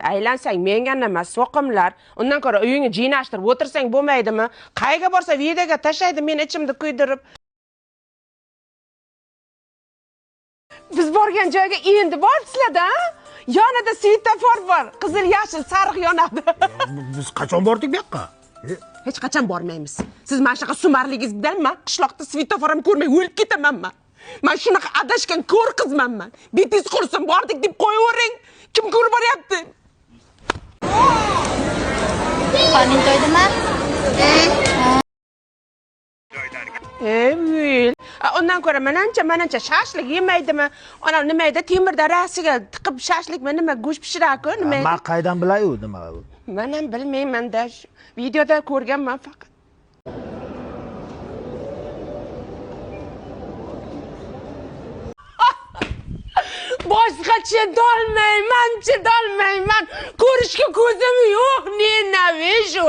Aylansang menga nima so'qimlar. Undan ko'ra uyingni jiynashtirib o'tirsang bo'lmaydimi? Qayerga borsa videoga tashlaydi meni ichimni kuydirib. Biz borgan joyga endi boribsizlar-da? Yonida svetofor bor. Qizil, yashil, sariq yonadi. Biz qachon bordik bu yoqqa? Hech qachon bormaymiz. Siz mana shunaqa sumarligingiz bilan man qishloqda svetofor ham ko'rmay o'lib ketamanman. Man shunaqa adashgan ko'r qizmanman. Betingiz qursin, bordik deb qo'yavering. Kim ko'rib boryapti? Qorning to'ydimi? Ey, undan ko'ra manancha shashlik yemaydimi? Onam nima edi? Temir darasiga tiqib shashlikmi nima go'sht pishirar-ku, nima edi? Man qaydan bilay u nima u? Man ham bilmayman-da. Videoda ko'rganman faqat. Boshqa chidolmayman, chidolmayman. Ko'rishga ko'zim yo'q, ненавижу.